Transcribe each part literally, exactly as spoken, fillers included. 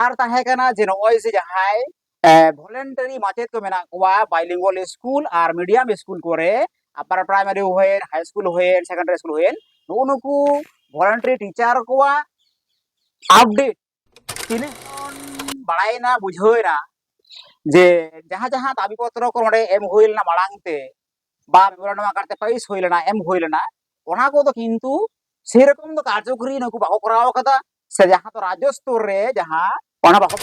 ᱟᱨ ᱛᱟᱦᱮᱸ ᱠᱟᱱᱟ ᱡᱮ ᱱᱚᱜᱼᱚᱭ ᱡᱮ ᱡᱟᱦᱟᱸᱭ ᱵᱷᱚᱞᱮᱱᱴᱟᱨᱤ ᱢᱟᱪᱮᱫ ᱠᱚ ᱢᱮᱱᱟᱜ ᱠᱚᱣᱟ, ᱵᱟᱭᱞᱤᱝᱜᱩᱣᱟᱞ ᱥᱠᱩᱞ ᱟᱨ ᱢᱤᱰᱤᱭᱟᱢ ᱥᱠᱩᱞ ᱠᱚᱨᱮ, ᱟᱯᱟᱨ ᱯᱨᱟᱭᱢᱟᱨᱤ ᱦᱩᱭᱮᱱ, ᱦᱟᱭ ᱥᱠᱩᱞ ᱦᱩᱭᱮᱱ, ᱥᱮᱠᱮᱱᱰᱟᱨᱤ ᱥᱠᱩᱞ ᱦᱩᱭᱮᱱ, ᱱᱩᱜᱼᱩ ᱱᱩᱠᱩ ᱵᱷᱚᱞᱮᱱᱴᱟᱨᱤ ᱴᱤᱪᱟᱨ ᱠᱚᱣᱟᱜ ᱟᱯᱰᱮᱴ ᱛᱤᱱᱟᱹᱜ ᱵᱚᱱ ᱵᱟᱲᱟᱭᱮᱱᱟ, ᱵᱩᱡᱷᱟᱹᱣᱮᱱᱟ ᱡᱮ ᱡᱟᱦᱟᱸ ᱡᱟᱦᱟᱸ ᱫᱟᱵᱤ ᱯᱚᱛᱨᱚ ᱠᱚ ᱱᱚᱰᱮ ᱮᱢ ᱦᱩᱭ ᱞᱮᱱᱟ ᱢᱟᱲᱟᱝ ᱛᱮ, ᱵᱟ ᱢᱮᱢᱳᱨᱮᱱᱰᱟᱢ ᱟᱠᱟᱨ ᱛᱮ ᱯᱮᱥ ᱦᱩᱭ ᱞᱮᱱᱟ, ᱮᱢ ᱦᱩᱭ ᱞᱮᱱᱟ, ᱚᱱᱟ ᱠᱚᱫᱚ ᱠᱤᱱᱛᱩ ᱥᱮᱨᱚᱠᱚᱢ ᱫᱚ ᱠᱟᱨᱡᱚᱠᱚᱨᱤ ᱱᱩᱠᱩ ᱵᱟᱠᱚ ᱠᱚᱨᱟᱣ ᱠᱟᱫᱟ᱾ ᱥᱮ ᱡᱟᱦᱟᱸ ᱫᱚ ᱨᱟᱡᱽᱡᱚ ᱥᱛᱚᱨ ᱨᱮ ᱡᱟᱦᱟᱸ ᱚᱱᱟ ᱵᱟᱠᱚ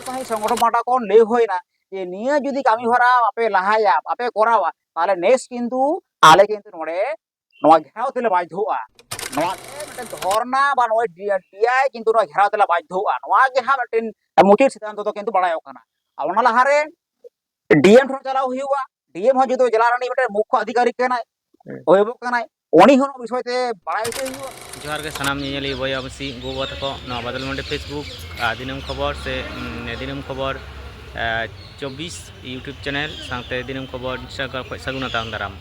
ᱥᱟᱹᱦᱤ ᱥᱚᱝᱜᱚᱴᱷᱚᱱ ᱯᱟᱦᱴᱟ ᱠᱷᱚᱱ ᱞᱟᱹᱭ ᱦᱩᱭᱱᱟ ᱡᱮ ᱱᱤᱭᱟᱹ ᱡᱩᱫᱤ ᱠᱟᱹᱢᱤ ᱦᱚᱨᱟ ᱟᱯᱮ ᱞᱟᱦᱟᱭᱟ, ᱟᱯᱮ ᱠᱚᱨᱟᱣᱟ, ᱛᱟᱦᱚᱞᱮ ᱱᱮᱥ ᱠᱤᱱᱛᱩ ᱟᱞᱮ ᱠᱤᱱᱛᱩ ᱱᱚᱰᱮ ᱱᱚᱣᱟ ᱜᱷᱮᱨᱟᱣ ᱛᱮᱞᱮ ᱵᱟᱫᱽᱫᱷᱚᱜᱼᱟ᱾ ᱱᱚᱣᱟ ᱢᱤᱫᱴᱮᱱ ᱫᱷᱚᱨᱱᱟ ᱵᱟ ᱱᱚᱜᱼᱚᱭ ᱰᱤ-, ᱰᱤᱟᱭ ᱠᱤᱱᱛᱩ ᱱᱚᱣᱟ ᱜᱷᱮᱨᱟᱣ ᱛᱮᱞᱮ ᱵᱟᱫᱽᱫᱷᱚᱜᱼᱟ᱾ ᱱᱚᱣᱟ ᱜᱮ ᱦᱟᱸᱜ ᱢᱤᱫᱴᱮᱱ ᱢᱩᱪᱟᱹᱫ ᱥᱤᱫᱽᱫᱷᱟᱱᱛᱚ ᱫᱚ ᱠᱤᱱᱛᱩ ᱵᱟᱲᱟᱭᱚᱜ ᱠᱟᱱᱟ᱾ ᱟᱨ ᱚᱱᱟ ᱞᱟᱦᱟᱨᱮ ᱰᱤ ᱮᱢ ᱴᱷᱮᱱ ᱪᱟᱞᱟᱣ ᱦᱩᱭᱩᱜᱼᱟ᱾ ᱰᱤ ᱮᱢ ᱦᱚᱸ ᱡᱩᱫᱤ ᱡᱮᱞᱟ ᱨᱤᱱᱤᱡ ᱢᱤᱫᱴᱮᱱ ᱢᱩᱠᱠᱷᱚ ᱚᱫᱷᱤᱠᱟᱨᱤ ᱠᱟᱱᱟᱭ, ᱦᱩᱸ᱾ ᱚᱵᱷᱤᱵᱷᱟᱵᱚᱠ ᱠᱟᱱᱟᱭ, ᱩᱱᱤ ᱦᱚᱸ ᱱᱚᱣᱟ ᱵᱤᱥᱚᱭ ᱛᱮ ᱵᱟᱲᱟᱭ ᱦᱚᱪᱚᱭ ᱦᱩᱭᱩᱜᱼᱟ᱾ ᱡᱚᱦᱟᱨ ᱜᱮ ᱥᱟᱱᱟᱢ ᱧᱮᱧᱮᱞᱤᱭᱟᱹ ᱵᱚᱭᱦᱟ ᱢᱤᱥᱤ, ᱜᱚ ᱵᱟᱵᱟ ᱛᱟᱠᱚ, ᱱᱚᱣᱟ ᱵᱟᱫᱚᱞ ᱢᱟᱱᱰᱤ Facebook ᱟᱨ ᱫᱤᱱᱟᱹᱢ ᱠᱷᱚᱵᱚᱨ ᱥᱮ, ᱩᱸ, ᱫᱤᱱᱟᱹᱢ ᱠᱷᱚᱵᱚᱨ, ᱟᱸ, ᱪᱚᱵᱵᱤᱥ YouTube ᱪᱮᱱᱮᱞ ᱥᱟᱶᱛᱮ ᱫᱤᱱᱟᱹᱢ ᱠᱷᱚᱵᱚᱨ Instagram ᱠᱷᱚᱱ ᱥᱟᱹᱜᱩᱱ ᱟᱛᱟᱝ ᱫᱟᱨᱟᱢ᱾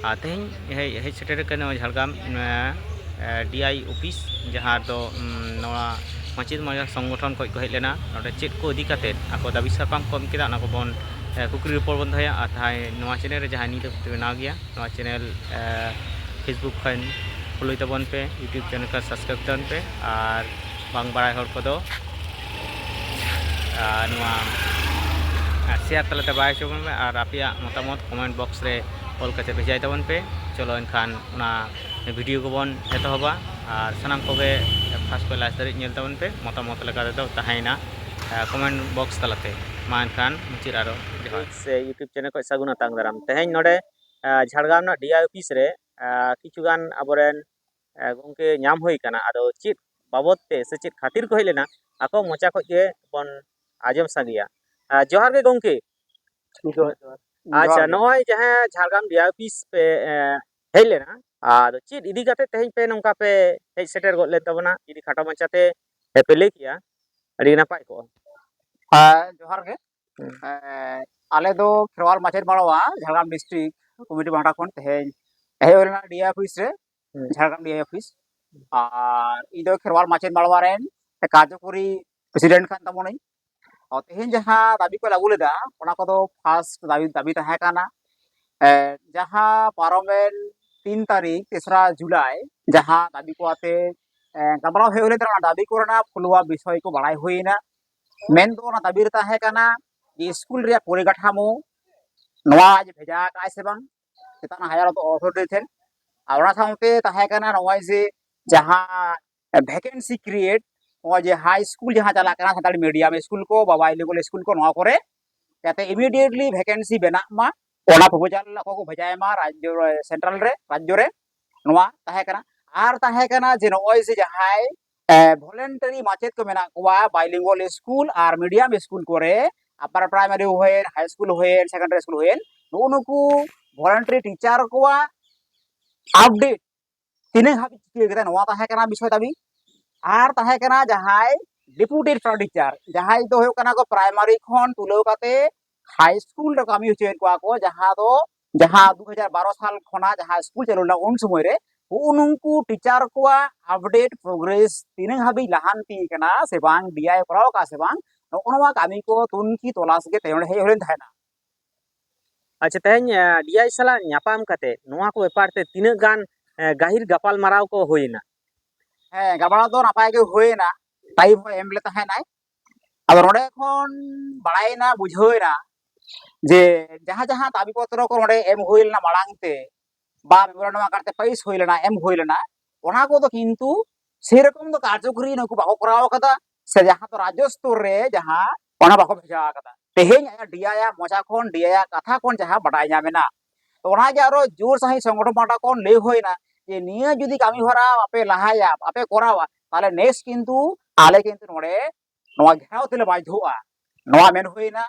ᱟᱨ ᱛᱮᱦᱮᱧ ᱦᱮᱡ, ᱦᱮᱡ ᱥᱮᱴᱮᱨ ᱟᱠᱟᱱᱟ ᱱᱚᱣᱟ ᱡᱷᱟᱲᱜᱨᱟᱢ, ᱱᱚᱣᱟ, ᱮ, ᱰᱤ ᱟᱭ ᱚᱯᱷᱤᱥ, ᱡᱟᱦᱟᱸ ᱫᱚ, ᱩᱢ, ᱱᱚᱣᱟ ᱢᱟᱪᱮᱫ ᱢᱚᱦᱤᱞᱟ ᱥᱚᱝᱜᱚᱴᱷᱚᱱ ᱠᱷᱚᱱ ᱠᱚ ᱦᱮᱡ ᱞᱮᱱᱟ᱾ ᱱᱚᱰᱮ ᱪᱮᱫ ᱠᱚ ᱤᱫᱤ ᱠᱟᱛᱮᱫ ᱟᱠᱚ ᱫᱟᱹᱵᱤ ᱥᱟᱠᱟᱢ ᱠᱚ ᱮᱢ ᱠᱮᱫᱟ, ᱚᱱᱟ ᱠᱚᱵᱚᱱ, ᱮ, ᱠᱩᱠᱞᱤ ᱨᱚᱯᱚᱲ ᱵᱚᱱ ᱫᱚᱦᱚᱭᱟ᱾ ᱟᱨ ᱡᱟᱦᱟᱸᱭ ᱱᱚᱣᱟ ᱪᱮᱱᱮᱞ ᱨᱮ ᱡᱟᱦᱟᱸᱭ ᱱᱤᱛ ᱦᱟᱹᱵᱤᱡ ᱯᱮ ᱵᱮᱱᱟᱣ ᱜᱮᱭᱟ, ᱱᱚᱣᱟ ᱪᱮᱱᱮᱞ, ᱮ, Facebook ᱠᱷᱚᱱ ᱯᱷᱳᱞᱳᱭ ᱛᱟᱵᱚᱱ ᱯᱮ, YouTube ᱪᱮᱱᱮᱞ ᱠᱷᱚᱱ ᱥᱟᱵᱥᱠᱨᱟᱭᱤᱵ ᱛᱟᱵᱚᱱ ᱯᱮ, ᱟᱨ ᱵᱟᱝ ᱵᱟᱲᱟᱭ ᱦᱚᱲ ᱠᱚᱫᱚ, ᱟᱨ ᱱᱚᱣᱟ, ᱟᱨ ᱥᱮᱭᱟᱨ ᱛᱟᱞᱟᱛᱮ ᱵᱟᱲᱟᱭ ᱦᱚᱪᱚ ᱵᱚᱱ ᱯᱮ, ᱟᱨ ᱟᱯᱮᱭᱟᱜ ᱢᱚᱛᱟᱢᱚᱛ ᱠᱚᱢᱮᱱᱴ ᱵᱚᱠᱥ ᱨᱮ ᱚᱞ ᱠᱟᱛᱮ ᱵᱷᱮᱡᱟᱭ ᱛᱟᱵᱚᱱ ᱯᱮ᱾ ᱪᱚᱞᱚ ᱮᱱᱠᱷᱟᱱ ᱚᱱᱟ ᱵᱷᱤᱰᱤᱭᱳ ᱠᱚᱵᱚᱱ ᱮᱛᱚᱦᱚᱵᱟ᱾ ᱟᱨ ᱥᱟᱱᱟᱢ ᱠᱚᱜᱮ ᱯᱷᱟᱥᱴ ᱠᱷᱚᱱ ᱞᱟᱥᱴ ᱫᱷᱟᱹᱨᱤᱡ ᱧᱮᱞ ᱛᱟᱵᱚᱱ ᱯᱮ, ᱢᱚᱛᱟᱢᱚᱛ ᱞᱮᱠᱟ ᱛᱮᱫᱚ ᱛᱟᱦᱮᱸᱭᱮᱱᱟ, ᱟᱸ, ᱠᱚᱢᱮᱱᱴ ᱵᱚᱠᱥ ᱛᱟᱞᱟᱛᱮ᱾ ᱢᱟ ᱮᱱᱠᱷᱟᱱ ᱢᱩᱪᱟᱹᱫ ᱟᱨᱚ ᱡᱚᱦᱟᱨ᱾ ᱥᱮ YouTube ᱪᱮᱱᱮᱞ ᱠᱷᱚᱱ ᱥᱟᱹᱜᱩᱱ ᱟᱛᱟᱝ ᱫᱟᱨᱟᱢ᱾ ᱛᱮᱦᱮᱧ ᱱᱚᱰᱮ, ᱟᱸ, ᱡᱷᱟᱲᱜᱨᱟᱢ ᱨᱮᱱᱟᱜ ᱰᱤ ᱟᱭ ᱚᱯᱷᱤᱥ ᱨᱮ, ᱟᱸ, ᱠᱤᱪᱷᱩ ᱜᱟᱱ ᱟᱵᱚᱨᱮᱱ, ᱟᱸ, ᱜᱚᱢᱠᱮ ᱧᱟᱢ ᱦᱩᱭ ᱠᱟᱱᱟ᱾ ᱟᱫᱚ ᱪᱮᱫ ᱵᱟᱵᱚᱫ ᱛᱮ ᱥᱮ ᱪᱮᱫ ᱠᱷᱟᱹᱛᱤᱨ ᱠᱚ ᱦᱮᱡ ᱞᱮᱱᱟ, ᱟᱠᱚ ᱢᱚᱪᱟ ᱠᱷᱚᱱ ᱜᱮ ᱵᱚᱱ ᱟᱸᱡᱚᱢ ᱥᱟᱸᱜᱮᱭᱟ᱾ ᱟᱸ, ᱡᱚᱦᱟᱨ ᱜᱮ ᱜᱚᱢᱠᱮ᱾ ᱡᱚᱦᱟᱨ, ᱡᱚᱦᱟᱨ᱾ ᱟᱪᱪᱷᱟ, ᱡᱚᱦᱟᱨ ᱜᱮ᱾ ᱱᱚᱜᱼᱚᱭ ᱡᱟᱦᱟᱸ ᱡᱷᱟᱲᱜᱨᱟᱢ ᱰᱤ ᱟᱭ ᱚᱯᱷᱤᱥ ᱯᱮ, ᱮᱸ, ᱦᱮᱡ ᱞᱮᱱᱟ, ᱟᱫᱚ ᱪᱮᱫ ᱤᱫᱤ ᱠᱟᱛᱮ ᱛᱮᱦᱮᱧ ᱯᱮ ᱱᱚᱝᱠᱟ ᱯᱮ ᱦᱮᱡ ᱥᱮᱴᱮᱨ ᱜᱚᱫ ᱞᱮᱱ ᱛᱟᱵᱚᱱᱟ? ᱡᱩᱫᱤ ᱠᱷᱟᱴᱚ ᱢᱟᱪᱷᱟᱛᱮ ᱯᱮ ᱞᱟᱹᱭ ᱠᱮᱭᱟ, ᱟᱹᱰᱤ ᱱᱟᱯᱟᱭ ᱠᱚᱜᱼᱟ᱾ ᱦᱮᱸ, ᱡᱚᱦᱟᱨ ᱜᱮ᱾ ᱦᱩᱸ᱾ ᱮᱸ, ᱟᱞᱮ ᱫᱚ ᱠᱷᱮᱨᱣᱟᱞ ᱢᱟᱪᱮᱫ ᱢᱟᱲᱣᱟ, ᱡᱷᱟᱲᱜᱨᱟᱢ ᱰᱤᱥᱴᱨᱤᱠᱴ ᱠᱚᱢᱤᱴᱤ ᱯᱟᱦᱴᱟ ᱠᱷᱚᱱ ᱛᱮᱦᱮᱧ ᱦᱮᱡ ᱦᱩᱭ ᱞᱮᱱᱟ ᱰᱤ ᱟᱭ ᱚᱯᱷᱤᱥ ᱨᱮ, ᱦᱩᱸ᱾ ᱡᱷᱟᱲᱜᱨᱟᱢ ᱰᱤ ᱟᱭ ᱚᱯᱷᱤᱥ᱾ ᱟᱨ ᱤᱧ ᱫᱚ ᱠᱷᱮᱨᱣᱟᱞ ᱢᱟᱪᱮᱫ ᱢᱟᱲᱣᱟ ᱨᱮᱱ ᱠᱟᱨᱡᱚᱠᱚᱨᱤ ᱯᱨᱮᱥᱤᱰᱮᱱᱴ ᱠᱟᱱ ᱛᱟᱵᱚᱱᱟᱹᱧ᱾ ᱛᱚ, ᱛᱮᱦᱮᱧ ᱡᱟᱦᱟᱸ ᱫᱟᱹᱵᱤ ᱠᱚ ᱞᱮ ᱟᱹᱜᱩ ᱞᱮᱫᱟ, ᱚᱱᱟ ᱠᱚᱫᱚ ᱯᱷᱟᱥᱴ ᱫᱟᱹᱵᱤ, ᱫᱟᱹᱵᱤ ᱛᱟᱦᱮᱸ ᱠᱟᱱᱟ, ᱮ, ᱡᱟᱦᱟᱸ ᱯᱟᱨᱚᱢᱮᱱ ᱛᱤᱱ ᱛᱟᱹᱨᱤᱠᱷ, ᱛᱮᱥᱨᱟ ᱡᱩᱞᱟᱭ, ᱡᱟᱦᱟᱸ ᱫᱟᱹᱵᱤ ᱠᱚ ᱟᱛᱮ, ᱮ, ᱜᱟᱞᱢᱟᱨᱟᱣ ᱦᱩᱭ ᱞᱮᱱ ᱛᱟᱦᱮᱸ, ᱚᱱᱟ ᱫᱟᱹᱵᱤ ᱠᱚᱨᱮᱱᱟᱜ ᱯᱷᱩᱞᱩᱣᱟ ᱵᱤᱥᱚᱭ ᱠᱚ ᱵᱟᱲᱟᱭ ᱦᱩᱭᱱᱟ᱾ ᱢᱮᱱᱫᱚ ᱚᱱᱟ ᱫᱟᱹᱵᱤ ᱨᱮ ᱛᱟᱦᱮᱸ ᱠᱟᱱᱟ ᱡᱮ ᱥᱠᱩᱞ ᱨᱮᱭᱟᱜ ᱯᱚᱨᱤᱠᱟᱴᱷᱟᱢᱳ ᱱᱚᱣᱟ ᱡᱮ ᱵᱷᱮᱡᱟ ᱟᱠᱟᱫᱼᱟᱭ ᱥᱮ ᱵᱟᱝ ᱪᱮᱛᱟᱱ ᱦᱟᱭᱟᱨ ᱚᱛᱷᱚᱨᱤᱴᱤ ᱴᱷᱮᱱ᱾ ᱟᱨ ᱚᱱᱟ ᱥᱟᱶᱛᱮ ᱛᱟᱦᱮᱸ ᱠᱟᱱᱟ ᱱᱚᱜᱼᱚᱭ ᱡᱮ ᱡᱟᱦᱟᱸ ᱵᱷᱮᱠᱮᱱᱥᱤ ᱠᱨᱤᱭᱮᱴ, ᱱᱚᱜᱼᱚᱭ ᱡᱮ ᱦᱟᱭ ᱥᱠᱩᱞ ᱡᱟᱦᱟᱸ ᱪᱟᱞᱟᱜ ᱠᱟᱱᱟ, ᱥᱟᱱᱛᱟᱲᱤ ᱢᱤᱰᱤᱭᱟᱢ ᱥᱠᱩᱞ ᱠᱚ ᱵᱟ ᱵᱟᱭᱞᱤᱝᱜᱩᱣᱟᱞ ᱥᱠᱩᱞ ᱠᱚ, ᱱᱚᱣᱟ ᱠᱚᱨᱮ ᱡᱟᱛᱮ ᱤᱢᱤᱰᱤᱭᱮᱴᱞᱤ ᱵᱷᱮᱠᱮᱱᱥᱤ ᱵᱮᱱᱟᱜ ᱢᱟ, ᱚᱱᱟ ᱯᱨᱚᱯᱳᱡᱟᱞ ᱟᱠᱚ ᱠᱚ ᱵᱷᱮᱡᱟᱭ ᱢᱟ ᱨᱟᱡᱽᱡᱚ, ᱥᱮᱱᱴᱨᱟᱞ ᱨᱮ, ᱨᱟᱡᱽᱡᱚ ᱨᱮ᱾ ᱱᱚᱣᱟ ᱛᱟᱦᱮᱸ ᱠᱟᱱᱟ᱾ ᱟᱨ ᱛᱟᱦᱮᱸ ᱠᱟᱱᱟ ᱡᱮ ᱱᱚᱜᱼᱚᱭ ᱡᱮ ᱡᱟᱦᱟᱸᱭ ᱵᱷᱚᱞᱮᱱᱴᱟᱨᱤ ᱢᱟᱪᱮᱫ ᱠᱚ ᱢᱮᱱᱟᱜ ᱠᱚᱣᱟ ᱵᱟᱭᱞᱤᱝᱜᱩᱣᱟᱞ ᱥᱠᱩᱞ ᱟᱨ ᱢᱤᱰᱤᱭᱟᱢ ᱥᱠᱩᱞ ᱠᱚᱨᱮ, ᱟᱯᱟᱨ ᱯᱨᱟᱭᱢᱟᱨᱤ ᱦᱩᱭᱮᱱ, ᱦᱟᱭ ᱥᱠᱩᱞ ᱦᱩᱭᱮᱱ, ᱥᱮᱠᱮᱱᱰᱟᱨᱤ ᱥᱠᱩᱞ ᱦᱩᱭᱮᱱ, ᱱᱩᱜᱼᱩ ᱱᱩᱠᱩ ᱵᱷᱚᱞᱮᱱᱴᱟᱨᱤ ᱴᱤᱪᱟᱨ ᱠᱚᱣᱟᱜ ᱟᱯᱰᱮᱴ ᱛᱤᱱᱟᱹᱜ ᱦᱟᱹᱵᱤᱡ ᱪᱤᱠᱟᱹ ᱠᱮᱫᱟ, ᱱᱚᱣᱟ ᱛᱟᱦᱮᱸ ᱠᱟᱱᱟ ᱵᱤᱥᱚᱭ ᱫᱟᱹᱵᱤ᱾ ᱟᱨ ᱛᱟᱦᱮᱸ ᱠᱟᱱᱟ ᱡᱟᱦᱟᱸᱭ ᱰᱮᱯᱩᱴᱮᱰ ᱯᱨᱟᱭᱢᱟᱨᱤ ᱴᱤᱪᱟᱨ, ᱡᱟᱦᱟᱸᱭ ᱫᱚ ᱦᱩᱭᱩᱜ ᱠᱟᱱᱟ ᱠᱚ ᱯᱨᱟᱭᱢᱟᱨᱤ ᱠᱷᱚᱱ ᱛᱩᱞᱟᱹᱣ ᱠᱟᱛᱮ ᱦᱟᱭ ᱥᱠᱩᱞ ᱨᱮ ᱠᱟᱹᱢᱤ ᱦᱚᱪᱚᱭᱮᱫ ᱠᱚᱣᱟ ᱠᱚ, ᱡᱟᱦᱟᱸ ᱫᱚ, ᱡᱟᱦᱟᱸ ᱫᱩ ᱦᱟᱡᱟᱨ ᱵᱟᱨᱚ ᱥᱟᱞ ᱠᱷᱚᱱᱟᱜ ᱡᱟᱦᱟᱸ ᱥᱠᱩᱞ ᱪᱟᱹᱞᱩ ᱞᱮᱱᱟ ᱩᱱ ᱥᱚᱢᱚᱭ ᱨᱮ, ᱦᱩᱜᱼᱩ ᱱᱩᱝᱠᱩ ᱴᱤᱪᱟᱨ ᱠᱚᱣᱟᱜ ᱟᱯᱰᱮᱴ ᱯᱨᱳᱜᱨᱮᱥ ᱛᱤᱱᱟᱹᱜ ᱦᱟᱹᱵᱤᱡ ᱞᱟᱦᱟᱱᱛᱤ ᱠᱟᱱᱟ ᱥᱮ ᱵᱟᱝ, ᱰᱤᱟᱭ ᱠᱚᱨᱟᱣ ᱠᱟᱜᱼᱟ ᱥᱮ ᱵᱟᱝ, ᱱᱚᱜᱼᱚ ᱱᱚᱣᱟ ᱠᱟᱹᱢᱤ ᱠᱚ ᱛᱩᱱᱠᱷᱤ ᱛᱚᱞᱟᱥ ᱜᱮ ᱛᱮᱦᱮᱧ ᱦᱮᱡ ᱦᱩᱭ ᱞᱮᱱ ᱛᱟᱦᱮᱱᱟ᱾ ᱟᱪᱪᱷᱟ, ᱛᱮᱦᱮᱧ ᱰᱤᱟᱭ ᱥᱟᱞᱟᱜ ᱧᱟᱯᱟᱢ ᱠᱟᱛᱮ ᱱᱚᱣᱟ ᱠᱚ ᱵᱮᱯᱟᱨ ᱛᱮ ᱛᱤᱱᱟᱹᱜ ᱜᱟᱱ ᱮ, ᱜᱟᱹᱦᱤᱨ ᱜᱟᱯᱟᱞ ᱢᱟᱨᱟᱣ ᱠᱚ ᱦᱩᱭᱮᱱᱟ? ᱦᱮᱸ, ᱜᱟᱯᱟᱞ ᱫᱚ ᱱᱟᱯᱟᱭ ᱜᱮ ᱦᱩᱭᱮᱱᱟ, ᱴᱟᱭᱤᱢ ᱦᱚᱸ ᱮᱢ ᱞᱮ ᱛᱟᱦᱮᱱᱟᱭ᱾ ᱟᱫᱚ ᱱᱚᱰᱮ ᱠᱷᱚᱱ ᱵᱟᱲᱟᱭᱮᱱᱟ, ᱵᱩᱡᱷᱟᱹᱣᱮᱱᱟ ᱡᱮ ᱡᱟᱦᱟᱸ ᱡᱟᱦᱟᱸ ᱫᱟᱹᱵᱤ ᱯᱚᱛᱨᱚ ᱠᱚ ᱱᱚᱰᱮ ᱮᱢ ᱦᱩᱭ ᱞᱮᱱᱟ ᱢᱟᱲᱟᱝ ᱛᱮ, ᱵᱟ ᱢᱮᱢᱳᱨᱮᱱᱰᱟᱢ ᱟᱠᱟᱨ ᱛᱮ ᱯᱮᱥ ᱦᱩᱭ ᱞᱮᱱᱟ, ᱮᱢ ᱦᱩᱭ ᱞᱮᱱᱟ, ᱚᱱᱟ ᱠᱚᱫᱚ ᱠᱤᱱᱛᱩ ᱥᱮᱨᱚᱠᱚᱢ ᱫᱚ ᱠᱟᱨᱡᱚᱠᱚᱨᱤ ᱱᱩᱠᱩ ᱵᱟᱠᱚ ᱠᱚᱨᱟᱣ ᱠᱟᱫᱟ, ᱥᱮ ᱡᱟᱦᱟᱸ ᱫᱚ ᱨᱟᱡᱽᱡᱚ ᱥᱛᱚᱨ ᱨᱮ ᱡᱟᱦᱟᱸ, ᱚᱱᱟ ᱵᱟᱠᱚ ᱵᱷᱮᱡᱟ ᱟᱠᱟᱫᱟ᱾ ᱛᱮᱦᱮᱧ ᱟᱭᱟᱜ ᱰᱤᱟᱭᱟᱜ ᱢᱚᱪᱟ ᱠᱷᱚᱱ, ᱰᱤᱟᱭᱟᱜ ᱠᱟᱛᱷᱟ ᱠᱷᱚᱱ ᱡᱟᱦᱟᱸ ᱵᱟᱰᱟᱭ ᱧᱟᱢ ᱮᱱᱟ, ᱛᱚ ᱚᱱᱟᱜᱮ ᱟᱨᱚ ᱡᱳᱨ ᱥᱟᱺᱦᱤᱡ ᱥᱚᱝᱜᱚᱴᱷᱚᱱ ᱯᱟᱦᱴᱟ ᱠᱷᱚᱱ ᱞᱟᱹᱭ ᱦᱩᱭᱱᱟ ᱡᱮ ᱱᱤᱭᱟᱹ ᱡᱩᱫᱤ ᱠᱟᱹᱢᱤ ᱦᱚᱨᱟ ᱟᱯᱮ ᱞᱟᱦᱟᱭᱟ, ᱟᱯᱮ ᱠᱚᱨᱟᱣᱟ, ᱛᱟᱦᱞᱮ ᱱᱮᱠᱥᱴ ᱠᱤᱱᱛᱩ ᱟᱞᱮ ᱠᱤᱱᱛᱩ ᱱᱚᱰᱮ ᱱᱚᱣᱟ ᱜᱷᱮᱨᱟᱣ ᱛᱮᱞᱮ ᱵᱟᱫᱽᱫᱷᱚᱜᱼᱟ, ᱱᱚᱣᱟ ᱢᱮᱱ ᱦᱩᱭᱱᱟ᱾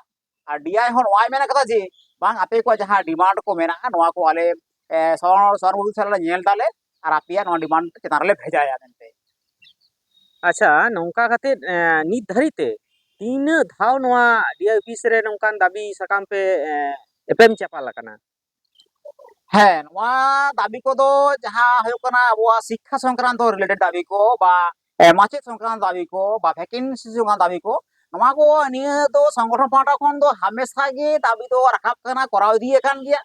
ᱟᱨ ᱰᱤᱟᱭ ᱦᱚᱸ ᱱᱚᱣᱟᱭ ᱢᱮᱱ ᱠᱟᱫᱟ ᱡᱮ ᱵᱟᱝ, ᱟᱯᱮ ᱠᱚᱣᱟᱜ ᱡᱟᱦᱟᱸ ᱰᱤᱢᱟᱱᱰ ᱠᱚ ᱢᱮᱱᱟᱜᱼᱟ, ᱱᱚᱣᱟ ᱠᱚ ᱟᱞᱮ, ᱮ, ᱥᱚᱨ-, ᱥᱚᱨᱚᱱ ᱵᱟᱹᱵᱩ ᱥᱟᱞᱟᱜ ᱞᱮ ᱧᱮᱞ ᱫᱟᱞᱮ ᱟᱨ ᱟᱯᱮᱭᱟᱜ ᱱᱚᱣᱟ ᱰᱤᱢᱟᱱᱰ ᱪᱮᱛᱟᱱ ᱨᱮᱞᱮ ᱵᱷᱮᱡᱟᱭᱟ ᱢᱮᱱᱛᱮ᱾ ᱟᱪᱪᱷᱟ, ᱱᱚᱝᱠᱟ ᱠᱟᱛᱮ, ᱮ, ᱱᱤᱛ ᱫᱷᱟᱹᱨᱤᱡ ᱛᱮ ᱛᱤᱱᱟᱹᱜ ᱫᱷᱟᱣ ᱱᱚᱣᱟ ᱰᱤᱟᱭ ᱚᱯᱷᱤᱥ ᱨᱮ ᱱᱚᱝᱠᱟᱱ ᱫᱟᱹᱵᱤ ᱥᱟᱠᱟᱢ ᱯᱮ, ᱮ, ᱮᱯᱮᱢ ᱪᱟᱯᱟᱞ ᱟᱠᱟᱱᱟ? ᱦᱮᱸ, ᱱᱚᱣᱟ ᱫᱟᱹᱵᱤ ᱠᱚᱫᱚ ᱡᱟᱦᱟᱸ ᱦᱩᱭᱩᱜ ᱠᱟᱱᱟ ᱟᱵᱚᱣᱟᱜ ᱥᱤᱠᱠᱷᱟ ᱥᱚᱝᱠᱨᱟᱱᱛᱚ ᱨᱤᱞᱮᱴᱮᱰ ᱫᱟᱹᱵᱤ ᱠᱚ ᱵᱟ ᱮ, ᱢᱟᱪᱮᱫ ᱥᱚᱝᱠᱨᱟᱱᱛ ᱫᱟᱹᱵᱤ ᱠᱚ ᱵᱟ ᱵᱷᱮᱠᱮᱱᱥᱤ ᱥᱚᱝᱠᱨᱟᱱᱛ ᱫᱟᱹᱵᱤ ᱠᱚ, ᱱᱚᱣᱟ ᱠᱚ ᱱᱤᱭᱟᱹ ᱫᱚ ᱥᱚᱝᱜᱚᱴᱷᱚᱱ ᱯᱟᱦᱴᱟ ᱠᱷᱚᱱ ᱫᱚ ᱦᱟᱢᱮᱥᱟ ᱜᱮ ᱫᱟᱹᱵᱤ ᱫᱚ ᱨᱟᱠᱟᱵ ᱠᱟᱱᱟ, ᱠᱚᱨᱟᱣ ᱤᱫᱤ ᱟᱠᱟᱱ ᱜᱮᱭᱟ᱾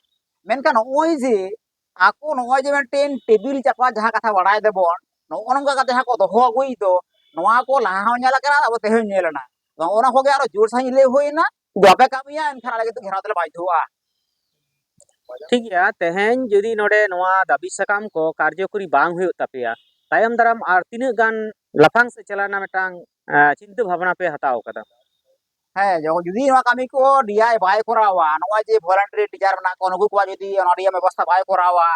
ᱢᱮᱱᱠᱷᱟᱱ ᱱᱚᱜᱼᱚᱭ ᱡᱮ ᱟᱠᱚ ᱱᱚᱜᱼᱚᱭ ᱡᱮ ᱢᱤᱫᱴᱮᱱ ᱴᱮᱵᱤᱞ ᱪᱟᱯᱟ ᱡᱟᱦᱟᱸ ᱠᱟᱛᱷᱟ ᱵᱟᱲᱟᱭ ᱫᱟᱵᱚᱱ, ᱱᱚᱜᱼᱚ ᱱᱚᱝᱠᱟ ᱠᱟᱛᱮ ᱡᱟᱦᱟᱸ ᱠᱚ ᱫᱚᱦᱚ ᱟᱹᱜᱩᱭᱮᱫ ᱫᱚ, ᱱᱚᱣᱟ ᱠᱚ ᱞᱟᱦᱟ ᱦᱚᱸ ᱧᱮᱞ ᱟᱠᱟᱱᱟ, ᱟᱵᱚ ᱛᱮᱦᱮᱧ ᱧᱮᱞ ᱮᱱᱟ᱾ ᱱᱚᱜᱼᱚ ᱱᱚᱣᱟ ᱠᱚᱜᱮ ᱟᱨᱚ ᱡᱳᱨ ᱥᱟᱺᱦᱤᱡ ᱞᱟᱹᱭ ᱦᱩᱭᱱᱟ, ᱡᱩᱫᱤ ᱵᱟᱯᱮ ᱠᱟᱹᱢᱤᱭᱟ, ᱮᱱᱠᱷᱟᱱ ᱟᱞᱮ ᱠᱤᱱᱛᱩ ᱜᱷᱮᱨᱟᱣ ᱛᱮᱞᱮ ᱵᱟᱫᱽᱫᱷᱚᱜᱼᱟ᱾ ᱴᱷᱤᱠ ᱜᱮᱭᱟ, ᱛᱮᱦᱮᱧ ᱡᱩᱫᱤ ᱱᱚᱰᱮ ᱱᱚᱣᱟ ᱫᱟᱹᱵᱤ ᱥᱟᱠᱟᱢ ᱠᱚ ᱠᱟᱨᱡᱚᱠᱚᱨᱤ ᱵᱟᱝ ᱦᱩᱭᱩᱜ ᱛᱟᱯᱮᱭᱟ, ᱛᱟᱭᱚᱢ ᱫᱟᱨᱟᱢ ᱟᱨ ᱛᱤᱱᱟᱹᱜ ᱜᱟᱱ ᱞᱟᱯᱷᱟᱝ ᱥᱮᱫ ᱪᱟᱞᱟᱜ ᱨᱮᱱᱟᱜ ᱢᱤᱫᱴᱟᱝ, ᱮ, ᱪᱤᱱᱛᱟᱹ ᱵᱷᱟᱵᱽᱱᱟ ᱯᱮ ᱦᱟᱛᱟᱣ ᱟᱠᱟᱫᱟ? ᱦᱮᱸ, ᱡᱚᱠᱷᱚᱱ ᱡᱩᱫᱤ ᱱᱚᱣᱟ ᱠᱟᱹᱢᱤ ᱠᱚ ᱰᱤ ᱟᱭ ᱵᱟᱭ ᱠᱚᱨᱟᱣᱟ, ᱱᱚᱜᱼᱚᱭ ᱡᱮ voluntary teacher ᱢᱮᱱᱟᱜ ᱠᱚᱣᱟ, ᱱᱩᱠᱩ ᱠᱚᱣᱟᱜ ᱡᱩᱫᱤ ᱚᱱᱟ ᱨᱮᱭᱟᱜ ᱵᱮᱵᱚᱥᱛᱷᱟ ᱵᱟᱭ ᱠᱚᱨᱟᱣᱟ,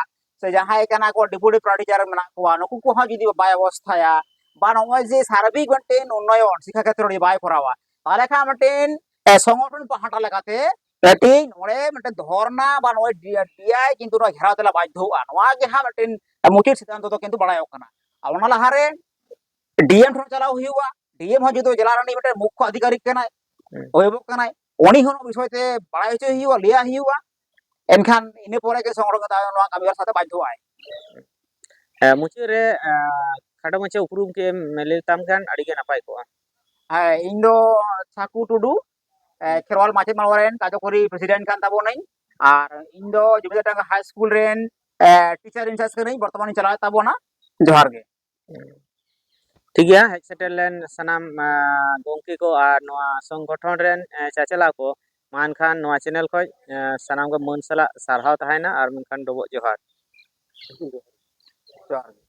ᱥᱮ ᱡᱟᱦᱟᱸᱭ ᱠᱟᱱᱟ ᱠᱚ deputy para teacher ᱢᱮᱱᱟᱜ ᱠᱚᱣᱟ, ᱱᱩᱠᱩ ᱠᱚᱦᱚᱸ ᱡᱩᱫᱤ ᱵᱟᱭ ᱵᱮᱵᱚᱥᱛᱷᱟᱭᱟ, ᱵᱟ ᱱᱚᱜᱼᱚᱭ ᱡᱮ ᱥᱟᱨᱵᱤᱠ ᱢᱤᱫᱴᱮᱱ ᱩᱱᱱᱚᱭᱚᱱ ᱥᱤᱠᱠᱷᱟ ᱠᱷᱮᱛᱨᱚ ᱨᱮ ᱵᱟᱭ ᱠᱚᱨᱟᱣᱟ, ᱛᱟᱦᱚᱞᱮ ᱠᱷᱟᱱ ᱢᱤᱫᱴᱮᱱ, ᱮ, ᱥᱚᱝᱜᱚᱴᱷᱚᱱ ᱯᱟᱦᱴᱟ ᱞᱮᱠᱟᱛᱮ ᱠᱟᱹᱴᱤᱡ ᱱᱚᱰᱮ ᱢᱤᱫᱴᱮᱱ ᱫᱷᱚᱨᱱᱟ ᱵᱟ ᱱᱚᱜᱼᱚᱭ ᱰᱤ ᱟᱭ ᱠᱤᱱᱛᱩ ᱱᱚᱣᱟ ᱜᱷᱮᱨᱟᱣ ᱛᱮᱞᱮ ᱵᱟᱫᱽᱫᱷᱚᱜᱼᱟ᱾ ᱱᱚᱣᱟ ᱜᱮ ᱦᱟᱸᱜ ᱢᱤᱫᱴᱮᱱ ᱢᱩᱪᱟᱹᱫ ᱥᱤᱫᱽᱫᱷᱟᱱᱛᱚ ᱫᱚ ᱠᱤᱱᱛᱩ ᱵᱟᱲᱟᱭᱚᱜ ᱠᱟᱱᱟ᱾ ᱟᱨ ᱚᱱᱟ ᱞᱟᱦᱟᱨᱮ ᱰᱤ ᱮᱢ ᱴᱷᱮᱱ ᱪᱟᱞᱟᱣ ᱦᱩᱭᱩᱜᱼᱟ᱾ ᱰᱤ ᱮᱢ ᱦᱚᱸ ᱡᱩᱫᱤ ᱡᱮᱞᱟ ᱨᱤᱱᱤᱡ ᱢᱤᱫᱴᱮᱱ ᱢᱩᱠᱠᱷᱚ ᱟᱫᱷᱤᱠᱟᱨᱤᱠ ᱠᱟᱱᱟᱭ, ᱦᱩᱸ᱾ ᱚᱵᱷᱤᱵᱷᱟᱵᱚᱠ ᱠᱟᱱᱟᱭ, ᱩᱱᱤ ᱦᱚᱸ ᱱᱚᱣᱟ ᱵᱤᱥᱚᱭ ᱛᱮ ᱵᱟᱲᱟᱭ ᱦᱚᱪᱚᱭ ᱦᱩᱭᱩᱜᱼᱟ, ᱞᱟᱹᱭᱟᱭ ᱦᱩᱭᱩᱜᱼᱟ᱾ ᱮᱱᱠᱷᱟᱱ ᱤᱱᱟᱹ ᱯᱚᱨᱮ ᱜᱮ ᱥᱚᱝᱜᱚᱴᱷᱚᱱ ᱫᱚ ᱱᱚᱣᱟ ᱠᱟᱹᱢᱤ ᱦᱚᱨᱟ ᱥᱟᱶᱛᱮ ᱵᱟᱫᱽᱫᱷᱚᱜᱼᱟᱭ᱾ ᱦᱮᱸ, ᱢᱩᱪᱟᱹᱫ ᱨᱮ, ᱮᱸ, ᱠᱷᱟᱴᱚ ᱢᱟᱪᱷᱟ ᱩᱯᱨᱩᱢ ᱠᱮᱢ ᱞᱟᱹᱭ ᱛᱟᱢ ᱠᱷᱟᱱ ᱟᱹᱰᱤ ᱜᱮ ᱱᱟᱯᱟᱭ ᱠᱚᱜᱼᱟ᱾ ᱦᱮᱸ, ᱤᱧ ᱫᱚ ᱪᱷᱟᱠᱩ ᱴᱩᱰᱩ, ᱮ, ᱦᱩᱸ᱾ ᱠᱷᱮᱨᱣᱟᱞ ᱢᱟᱪᱮᱫ ᱢᱟᱲᱣᱟ ᱨᱮᱱ ᱠᱟᱨᱡᱚᱠᱚᱨᱤ president ᱠᱟᱱ ᱛᱟᱵᱚᱱᱟᱹᱧ᱾ ᱟᱨ ᱤᱧ ᱫᱚ ᱡᱩᱢᱤᱫᱟᱨ ᱰᱟᱸᱜᱟ high school ᱨᱮᱱ, ᱮ, teacher in charge ᱠᱟᱹᱱᱟᱹᱧ, ᱵᱚᱨᱛᱚᱢᱟᱱ ᱤᱧ ᱪᱟᱞᱟᱣᱮᱫ ᱛᱟᱵᱚᱱᱟ᱾ ᱡᱚᱦᱟᱨ ᱜᱮ᱾ ᱴᱷᱤᱠ ᱜᱮᱭᱟ, ᱦᱮᱡ ᱥᱮᱴᱮᱨ ᱞᱮᱱ ᱥᱟᱱᱟᱢ, ᱮ, ᱜᱚᱢᱠᱮ ᱠᱚ ᱟᱨ ᱱᱚᱣᱟ ᱥᱚᱝᱜᱚᱴᱷᱚᱱ ᱨᱮᱱ, ᱮ, ᱪᱟᱪᱟᱞᱟᱣ ᱠᱚ, ᱢᱟ ᱮᱱᱠᱷᱟᱱ ᱱᱚᱣᱟ channel ᱠᱷᱚᱱ, ᱮ, ᱥᱟᱱᱟᱢ ᱠᱚ ᱢᱟᱹᱱ ᱥᱟᱞᱟᱜ ᱥᱟᱨᱦᱟᱣ ᱛᱟᱦᱮᱱᱟ ᱟᱨ ᱢᱮᱱᱠᱷᱟᱱ ᱰᱚᱵᱚᱜ ᱡᱚᱦᱟᱨ᱾ ᱡᱚᱦᱟᱨ ᱜᱮ᱾